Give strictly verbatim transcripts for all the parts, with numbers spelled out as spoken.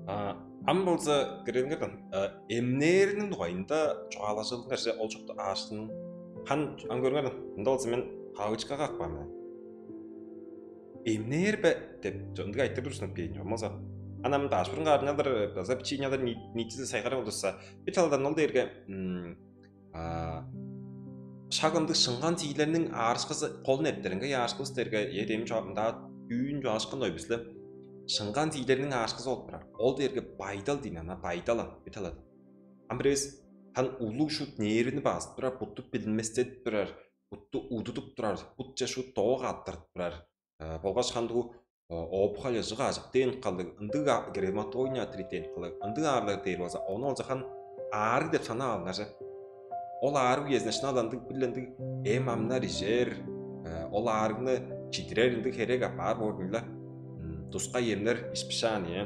А, ам болза көрүңерден, а, эмнээриниң дугайында чугаалажылыңарже ол чукту аарышкынның. Хан ам көрүңерден, мында болза мен кавычкага каап каан мен. Эмнээр бе деп ындыг айтырыг турзунуп кээр болза. Ана ам даашпырын каарынялар база бичиинялар ниитизи сайгарып олдурса, бир талдан ол дээрге шак ындыг шыңган сиирлерниң аарышкызы, колун эрттеринге аарышкывыс дээрге эдем мында дүүн чугаалашкан ой бис-ле. Шыңган сиирлерниң аарышкызы болуп турар. Ол дээрге байдал дейн ана, байдал ан бир талады. Ам бир эвес хан улуг шут нервини базып турар, бутту билинместедип турар, бутту удудуп турар, бутче шут доок аттырып турар. Болгаш хандыгу опухоль ыжык ажык дээн кылдыг, ындыг ревматоидный артрит дээн кылдыг, ындыг аарлар дээр болза, ону болза хан аарыг деп санап алыңар че. Ол аарыг үезинде шынап ындыг бир ындыг эм амнар ижер, ол аарыгны чидирер ындыг херек апаар боор-дур ийин. Тускай эмнер ишпишаан, ийе.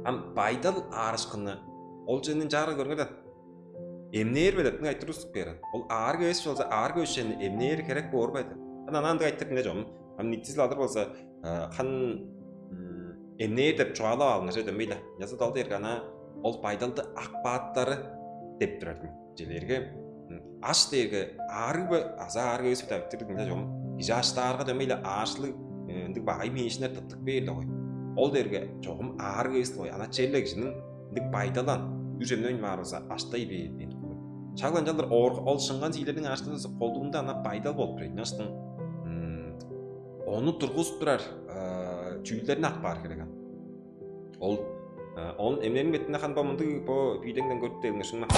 Ам байдал аарышкыны ол чүвени чаарга көрүңер даан. Эмнээр бе деп айтырыг турзунуп кээр. Ол аарыг эвес болза, аарыг эвес чүвени эмнээр херек боор бе деп. Ана ындыг айтырыг-дыр ийин чогум. Ам ниитизи-биле алыр болза, хан эмнээр деп чугаалап алыңар че дөмей-ле. Ынчалза-даа ол дээрге ана ол байдалды ак бааттары деп турар-дыр ийин. Чижээлээрге, аш дээрге аарыг бе азы аарыг эвес бе деп айтырыг-дыр ийин чогум. Кижи аштаарга дөмей-ле аарышлыг ындыг багай мээшиннер тыптып бээр-ле кой. Ол дээрге чогум аарыг эвес-ле кой. Ана черле кижиниң ындыг байдалын үр чемнен баар болза, аштай бээр дээн. Шак ынчалдыр ол шыңган сиирлерниң аарышкызы колдуунда ана байдал болуп турар. Ынчангаштың ону тургузуп турар чүүлдерни ап каар херек ан. Ол он эмнээриниң бетинде хан бо мындыг бо бийлеңден көрүп дегиңер шуңма.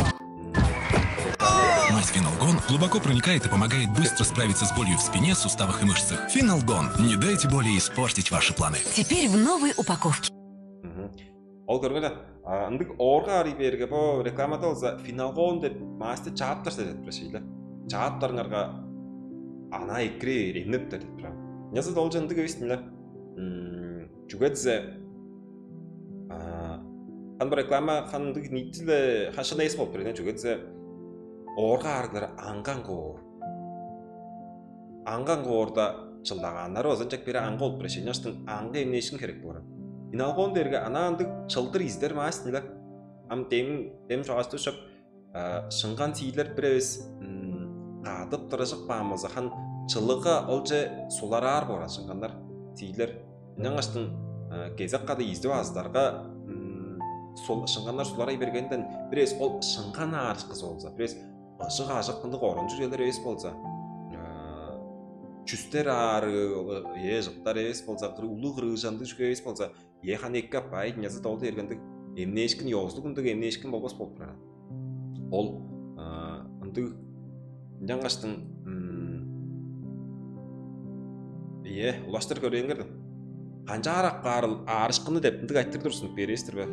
Мазь Финалгон глубоко проникает и помогает быстро справиться с болью в спине, суставах и мышцах. Финалгон, не дайте боли испортить ваши планы. Теперь в новой упаковке. Ол көрүңер даан, ындыг оорга аарый бээрге, бо рекламада болза финалгон деп маасты чааптар силер деп турар шейле. Чааптарыңарга ана экире бээр, эмнептер деп турар. Ынчалза-даа ол чүве ындыг эвес-тир ийин. Чүге дизе хан бо реклама хан ындыг ниитизи-биле хашан эвес болуп турар ийин. Чүге дизе оорга аарыглары аңгы-аңгы боор. Аңгы-аңгы боорда чылдагааннары база ынчап бери аңгы болуп турар. Ынчангаштың аңгы эмнээшкин херек боор. Финалгон дээрге ана ындыг чылдыр издер маастынга. Ам дем дем чугаастывыс чоп, шыңган сиирлер бир эвес кадып тырыжып каан болза, хан чылыгга олче сулараар боор шыңганнар, сиирлер. Ынчангаштың кезек када издип азыдарга, шыңганнар суларай бергенден бир эвес ол шыңган аарышкызы болза, бир эвес ыжык-ажык мындыг оранчы чүвелер эвес болза, чүстер аарыы, ээ, ыжыктар эвес болза, улуг грыжа ындыг чүве эвес болза, ээ, хан эки апаар, ынчалза-даа ол дээрге ындыг эмнээшкин, ёзулуг ындыг эмнээшкин болбас болуп турар. Ол ындыг. Ынчангаштың ийе, улаштыр көрээңер даан. Канчаар ап каарыл аарышкыны деп ындыг айтырыг турзунуп бээр-дир бе?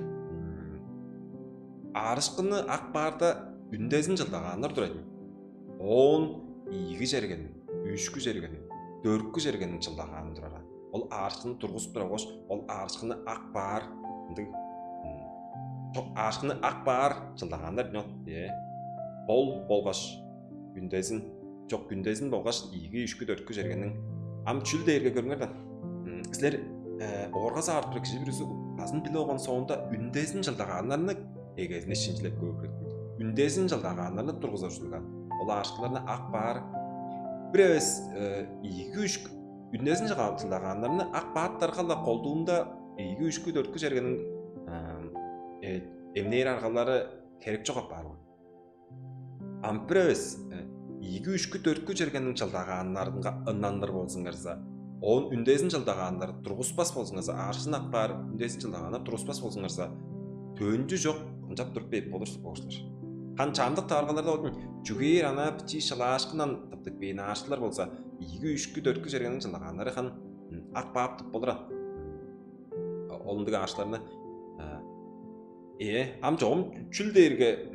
Аарышкыны ап каарда үндезин чылдагааннар турар ийин. Оон ийиги чергениң, үшкү чергениң, дөрткү чергениң чылдагааны турар. Ол аарышкыны тургузуп турар болгаш, ол аарышкыны ап каар ындыг. Чок, аарышкыны ап каар чылдагааннар ийин ол. Ээ. Ол болгаш үндезин, чок, үндезин болгаш ийиги, үшкү, дөрткү чергениң. Ам чүл дээрге көрүңер даан. Силер ооргазы аарып турар кижи бүрүзү базын билип алган соонда үндезин чылдагааннарны эгезинде шинчилеп көөр херек. Үндезин чылдагааннарны тургузар ужурлуг аан. Ол аарышкыларны ап каар. Бир эвес ийиги, үшкү, үндезин чылдагааннарны ап кааптарга-ла, колдуунда ийиги, үшкү, дөрткү чергениң эмнээр аргалары херек чок апаар болгай. Ам бир эвес ийиги, үшкү, дөрткү чергениң чылдагааннарынга ынаныр болзуңарза, оон үндезин чылдагааннар тургуспас болзуңарза, аарышкыны ап каар үндезин чылдагааннар тургуспас болзуңарза, төнчү чок, ынчап туруп бээп болур силер. Хан чамдык таварылгаларда болдун, чүгээр ана бичии шылаашкындан тыптып бээн аарышкылар болза, ийиги, үшкү, дөрткү чергениң чылдагааннары хан ап кааптып болур аан. Ол ындыг аарышкыларны. Ээ, ам чогум чүл дээрге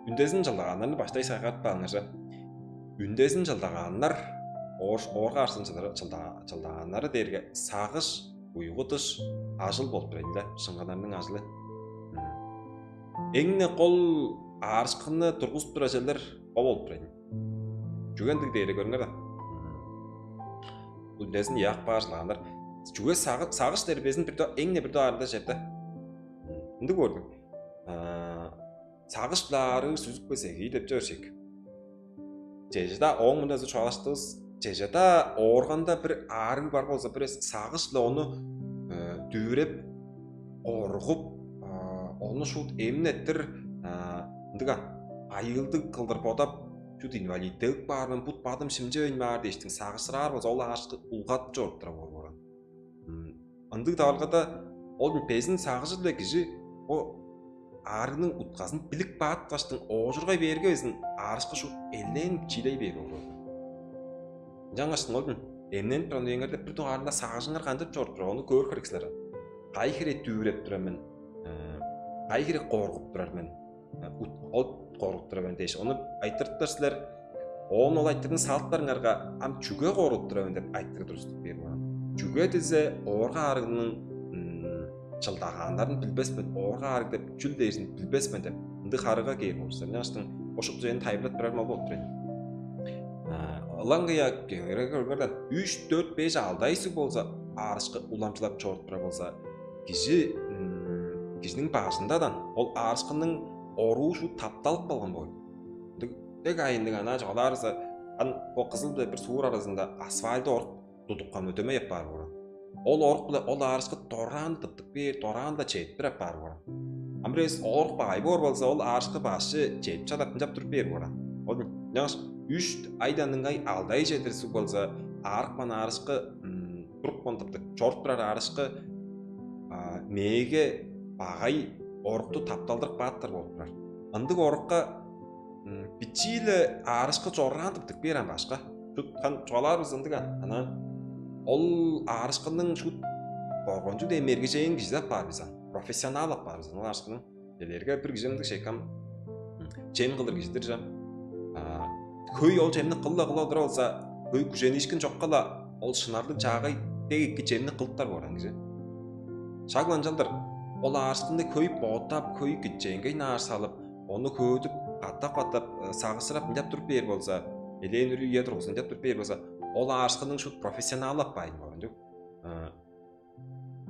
үндезин чылдагааннарны баштай сайгарып каалыңар че. Үндезин чылдагааннар, оорга аарышкыны чылдагааннары дээрге сагыш, уйгу-дыш, ажыл болуп турар ийин, шыңганнарның ажылы. Эң-не кол аарышкыны тургузуп турар черлер бо болуп турар ийин. Чүге ындыг дээрге көрүңер даан. Үндезин ап каар чылдагааннар. Чүге сагыш дер безин бир эң-не бир дугаарында черде ындыг көрдүк. Сагыш-биле аарыыр сүзүкпе сегии деп чоршик. Чежеда ооң мындазы чугаалаштывыс. Чежеда оорганда бир аарыг бар болза, бир сагыш-биле ону дүүреп, коргуп, ону шуут эмнеттир ындыган айыылдыг кылдыр бодап, чүт инвалидтелип каар мен, бут-бадым шимчевейн баар дээштиң сагышсыраар болза, ол аарышкы улгадып чоруп турар боор болган. Ындыг таваргада ол безин сагыжы-биле кижи бо аарыгның утказын билип бааткаштың, оожургай бээрге безин аарышкы шуут элээн чиилей бээр болган. Ынчангаштың ол эмненип турар үеңерде бир дугаарында сагыжыңар кандып чоруп турар, ону көөр херек силер. Кай хире дүүреп турар мен, кай хире коргуп турар мен, ол коргуп турар мен дээш, ону айтырыптар силер. Оон ол айтырыгны салыптарыңарга, ам чүге коргуп турар мен деп айтырыг туруступ бээр болган. Чүге дизе оорга аарыгының чылдагааннарын билбес мен, оорга аарыг деп чүл дээрзин билбес мен деп ындыг харыга кээр болур силер. Ынчангаштың бо шупту чүвени тайылбырлап турарым ол болуп турар. Ылаңгыя көргерден үч, дөрт, беш, алды ай суг болза, аарышкы уламчылап чоруп турар болза, кижи кижиниң бажындадан ол аарышкының оруу шуут тапталып калган боор. Дег айындыг ана чугаалаарыза, ан бо кызыл биле бир суур аразында асфальты орук тудупкан өдөмей апаар боор. Ол орук биле ол аарышкы дораан тыптып бээр, дораан-ла чедип бир апаар боор. Ам бир эвес орук багай боор болза, ол аарышкы башчы чедип чадап ынчап туруп бээр боор. Ол ынчангаш үш айдан ыңай алды ай чедир суг болза, аарыкпан аарышкы турупкан тыптык чоруп турар аарышкы мээге багай орукту тапталдырып кааттар болуп турар. Ындыг орукка бичии-ле аарышкы чораан тыптык бээр ам башка. Чуткан чугаалаарывыс ындыг ан. Ана ол аарышкының шут боргончуг дээн мергижээн кижизи апаар бис ан. Профессионал апаар бис ан ол аарышкының. Элерге бир кижи ындыг шекам чем кылыр кижи-дир чам. Хөй ол чемни кылла кыла олдура болза, хөй күжениишкин чокка-ла ол шынарлыг чаагай дег эки чемни кылыптар боор ан кижи. Шак ынчалдыр ол аарышкынны хөй боотап, хөй кичээнгей наар салып, ону хөөдүп, катап-катап сагышсырап ынчап туруп бээр болза, элээн үрү үе тургузун ынчап туруп бээр болза, ол аарышкынның шут профессионалы аппаайн боор ындыг.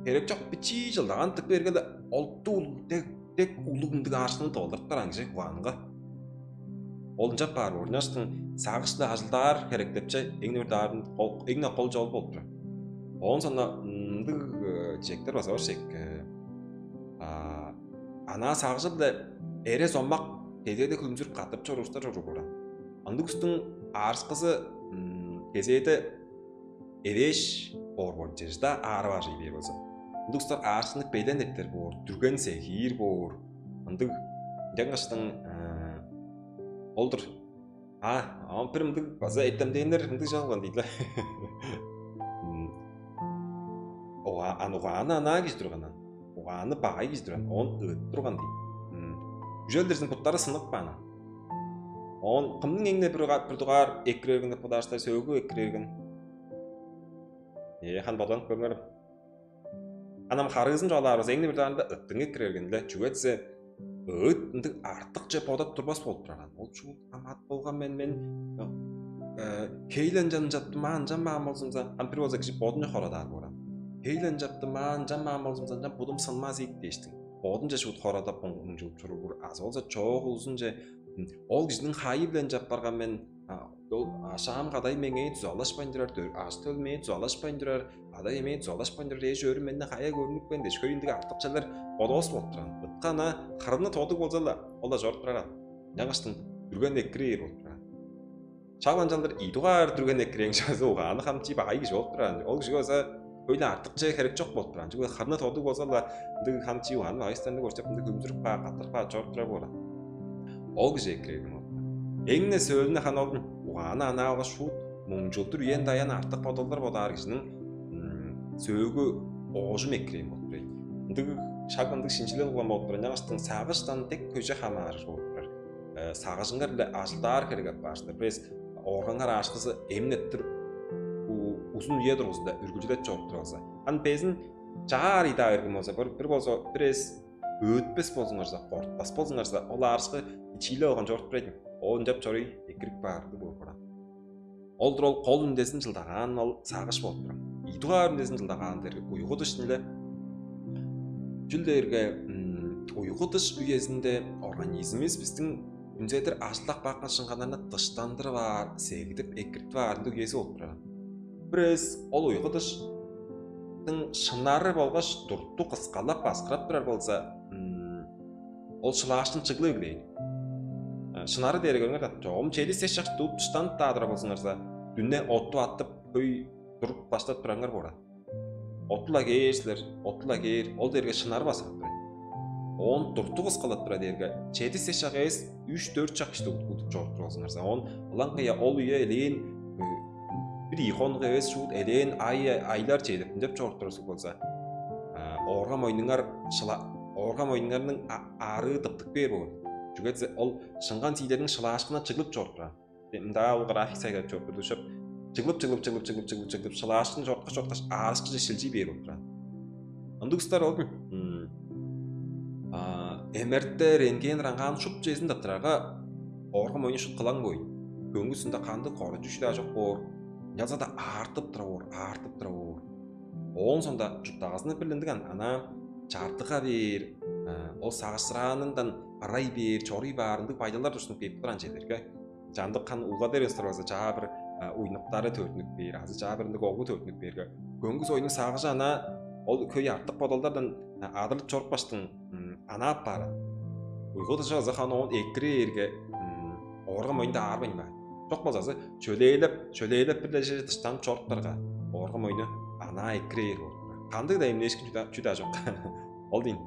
Херек чок бичии чылдаган тып бергеле олту дег улуг ындыг аарышкыны долдуруптар аңчы угаанга. Ол ынчап баар орняштың сагыш-биле ажылдаар херектепче эң бир даарын эң кол чол болуп турар. Оон сана ындыг чектер база бар шек. Анаа сагыжы-биле эре сомак кезээде хүлүмзүрүп катып чорууштар чоруур боор. Ындыг устуң аарышкызы кезээде эвээш боор болчу чежда аарып ажый бээр болза. Ындыг устар аарышкыны белен эттер боор, дүрген сегиир боор. Ындыг ынчангаштың ол-дур. А ам бир мындыг база эртемдээннер мындыг чыга кылган дийди-ле. Ан угааны анаа кижи турганан, угааны багай кижи турган, оон ыыт турган дий. Үжелдирзин буттары сынык баан. Оон кымның эңне бир дугаар экиреергин деп бодаарыштай сөөгү экиреергин. Ээ, хан бодоонуп көрүңерем. Анам харыызын чугаалаарывыс эңни бир даанда ыттың экиреергин-ле, чүге дизе ыыт ындыг артыкче бодап турбас болуп турарган. Ол чугул амат болган мен мен хейлен жан жаптым аан жан баан болзумза, ам бир болза кижи бодунча хорадаар бооран. Хейлен жаптым аан жан баан болзумза, жан будум сынмас ийик дээштиң. Бодунча шуут хорадап оңгуңчулуп чоруур азы болза чоок улузунче ол кижиниң хайы-биле ынчап барган мен. Ол ашаам кадай меңээ дузалашпайн турар, ажы-төл мээ дузалашпайн турар, кадай эмээ дузалашпайн турар, эш өөрүм менден кая көрүнүпкен дээш хөй ындыг артыкчалар бодоос болуп турган. Ыткана хырыны тодуг болза-ла, ол-ла чоруп тураран. Ынчангаштың бүрген экири ээр болуп турган. Шак ынчалдыр ийи дугаар дүрген экирээн чазы угааны хамчыы багай кижи болуп турар. Ол кижиге база хөй-ле артыкче херек чок болуп турар. Чүге хырны тодуг болза-ла, ындыг хамчыы угааны багайыстарны көрчүп, ындыг хүмзүрүп каа, каттырып каа чоруп турар боор. Ол кижи экирээн болуп турар. Эң-не сөөлүнде хана олдун угааны анаа алгаш шуут муңчулдур үен даян артык бодалдар бодаар кижиниң сөөгү оожум экирээн болуп турар. Ындыг шак ындыг шинчилел кылган болуп турар. Ынчангаштың сагыштан дег көже хамаарыр болуп турар. Сагыжыңар-биле ажылдаар херек апаар силер. Бирээс ооргаңар аашкызы эмнеттир узун үе тургузунда үргүлчүлеп чоруп турар болза, ан безин чаар ыйдаа берген болза, бир болза бирээс бөөтпес болзуңарза, кортпас болзуңарза, ол аарышкы бичиилеп алган чоруп турар ийин. Ол ынчап чоруй экирип баарлыг боор баран. Ол-дур ол кол үндезин чылдагаан ол сагыш болуп турар. ийи дугаар үндезин чылдагаан дээрге уйгу дыш-тыр ийин. Чүл дээрге, м, уйгу дыш үезинде организмивис бистиң хүнзедир ажылдап каапкан шыңганнарны дыштандырып аар, сегидип, экиртип аар ындыг үези болуп турар. Бир эвес ол уйгу дыштың шынары болгаш дурту кыскалап, баксырап турар болза, м, ол шылаашкын чыглып эгелээн. Э, шынары дээрге, көрүңер даан, чогум чеди-сес шак дыштанып-даа турар болзуңарза, дүне оттуп аттып, хөй туруп баштап турарыңар боор аан. Оттуп-ла кээр силер, оттуп-ла кээр, ол дээрге шынары баксырап турар. Оон дурту кыскалап турар дээрге, чеди-сес шак эвес, үш-дөрт шак кижи удуп чоруп турар болзуңарза, оон ылаңгыя ол үе элээн, э, бир-ийи хонук эвес, шуут элээн ай, айлар чедип, ынчап чоруп турар болза, а, оорга-моюнуңар шыла-, оорга-моюнуңарның а-, аарыы тыптып бээр боор. Чүге дизе ол шыңган-сиирлерниң шылаашкыны чыглып чоруп турар. Мында ол график сайгарып чоруп турду, шоп. Чыглып, чыглып, чыглып, чыглып, чыглып, чыглып, шылаашкын чорткаш, чорткаш, аарышкыже шилчий бээр болуп турар. Ындыг улустар ол, м, а, МРТ, рентген, рентген шупту чүвезин тырттырарга, оорга-моюну шуут кылаң боор. Көңгүс ында кандыг коргунчуг чүү-даа чок боор. Ынчалза-даа аартып тура боор, аартып тура боор. Ооң соонда чуртталгазында бир ындыг ан-, анаа чардыга бээр, а, ол сагышсыраанындан ырай бээр, чоруй баар ындыг байдалдар туржунуп кээп турар черлерге. Чамдык ханы улгады берген улустар болза, чаа бир, а, уйнуктары төрүттүнүп бээр, азы чаа бир ындыг оглу төрүттүнүп бээрге, көңгүс оюнуң сагыжы анаа ол хөй артык бодалдардан, а, адырлып чорупкаштың, м, анаа апаар. Уйгу дыжы база ханы оон экирээрге, м, оорга-моюн-даа аарбайн баар. Чок болза азы чөлээлеп, чөлээлеп бир-ле черже дыштанып чоруптарга, оорга-моюну анаа экирээр болуп турар. Кандыг-даа эмнээшкин чүү-даа, чүү-даа чок. Ол дийин.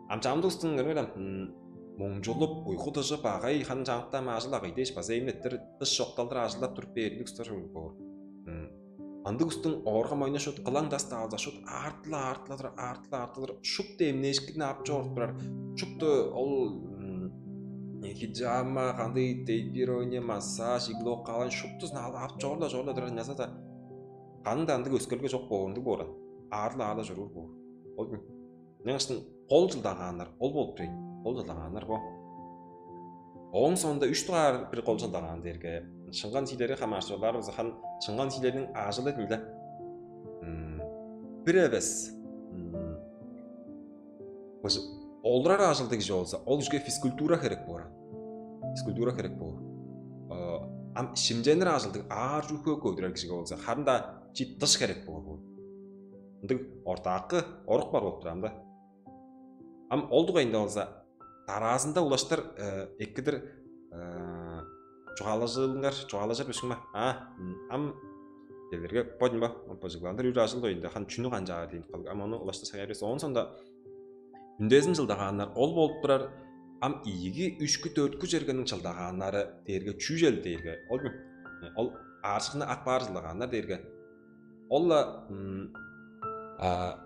Ам чамдык улустуң, көрүңер даан, м, муңчулуп, уйгу дыжы багай, ханы чамдыкта ам ажыл-агый дээш база эмнеттир, дыш чокталдыр ажылдап туруп бээр ындыг улустар боор. М, ындыг улустуң оорга-моюну шуут кылаң дас-даа болза, шуут аартып-ла, аартып-ла турар, аартып-ла, аартып-ла турар, шупту эмнээшкинни ап чоруп турар, шупту ол, м, хиджама, кандыг тейпирование, массаж, иглоукалывание, шуптузун ал-, ап чоруур-ла, чоруур-ла турар, ынчалза-даа кандыг-даа ындыг өскерлиг чок боор, ындыг боор аан. Аарлы-аарлы чоруур боор. Ол, ынчангаштың кол чылдагааннар ол болуп турар ийин. Кол чылдагааннар бо. Ооң соонда үш дугаар бир кол чылдагаан дээрге, шыңган-сиирлерге хамаарыштыр олар база хан-, шыңган-сиирлерниң ажылы дийин-не. М, бир эвес, м, быжы-, олурар ажылдыг кижи болза, ол кижиге физкультура херек боор. Физкультура херек боор. Э, ам шимченир ажылдыг, аар чүү, хөөк көдүрер кижиге болза, харын-даа чип дыш херек боор. Ындыг ортаакы орук бар болуп турар ам-даа. Ам ол дугайында болза, дараазында улаштыр, э, экидир, э, чугаалажырыңар, чугаалажыр бис чүве. А, м, ам чижээлээрге, бодун бо, быжыгландыр үр ажыл дугайында, хан чүнү канчаар дээн кылдыр. Ам ону улаштыр сайгарар бис. Оон соонда үндезин чылдагааннар ол болуп турар. Ам ийиги, үшкү, дөрткү чергениң чылдагааннары дээрге чүү чүвел дээрге, ол, ол аарышкыны ап каар чылдагааннар дээрге, ол-ла, м, а,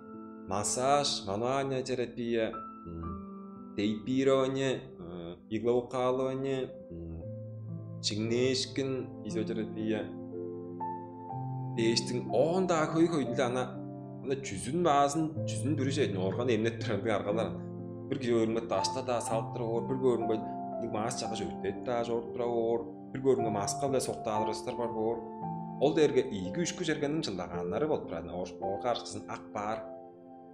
массаж, мануальная терапия, м, тейпирование, м, иглоукалывание, м, чиңнээшкин, физиотерапия дээштиң, оон-даа хөй-хөй-ле ана, ана чүзүн баазын, чүзүн бүрү чедин оорганы эмнеп турар ындыг аргалар. Бир кижи көөрүңге дашта-даа салып тура боор, бир көөрүңге ындыг маас чаггаш өрттедип-даа чоруп тура боор, бир көөрүңге маска-биле соктаалыр улустар бар боор. Ол дээрге ийиги, үшкү чергениң чылдагааннары болуп турар, оор-, оорга аарышкызын ап каар.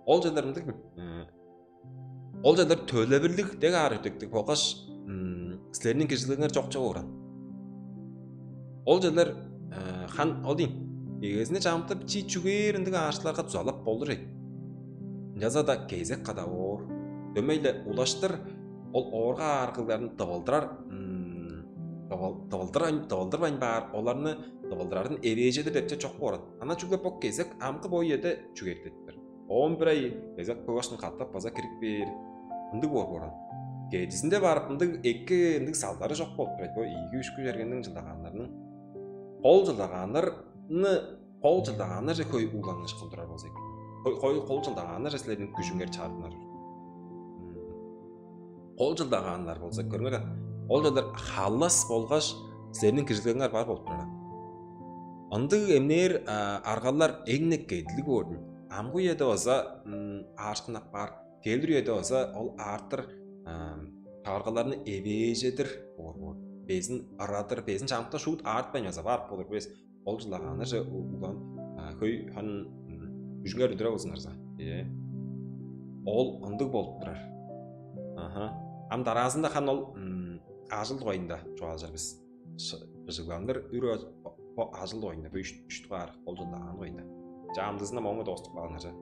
Ол черлер мындыг, м, ол черлер төлевирлиг дег аар үрдүктүг болгаш, м, силерниң киржилгеңер чок-чок боор аан. Ол черлер, э, хан, ол дийин, эгезинде чамдыкта чи чүгээр ындыг аарышкыларга дузалап болур ийин. Ынчалза-даа кезек када боор. Дөмей-ле улаштыр ол оорга аарыгларын тывылдырар, м, тывыл-, тывылдырбайн, тывылдырбайн баар, оларны тывылдырарын эвээжедир деп чүве чок боор аан. Ана чүгле бо кезек амгы бо үеде чүгээртедиптер. Оон бир ай кезек болгаштың катап база кирип бээр. Ындыг боор боор аан. Кедизинде барып, ындыг эки, ындыг салдары чок болуп турар. Бо ийиги, үшкү чергениң чылдагааннарының. Кол чылдагааннарны, кол чылдагааннарже хөй угланыышкын турар болза эки. Кой, кой, кол чылдагааннарже силерниң күжүңер чарынар. М. Кол чылдагааннар болза, көрүңер даан, ол черлер халас болгаш силерниң киржилгеңер бар болуп турар. Ындыг эмнээр, а, аргалар эң-не кедилиг боор дийин. Амгы үеде база, м, аарышкын ап каар, келир үеде база ол аартыр, а, таварылгаларны эвээжедир боор, боор. Безин ырадыр, безин чамдыкта шуут аартпайн база барып болур бис. Ол чылдагааннарже у-, улам, а, хөй хан, Үжүңер үдүрүп алзыңарза. Ээ. Ол ындыг болуп турар. Аха. Ам дараазында хан ол ажыл дугайында чугаалажар бис. Быжыгланыр үр бо ажыл дугайында, бо үч дугаар ол чылдагаан дугайында. Чаамдызында моңу доступ каалыңар.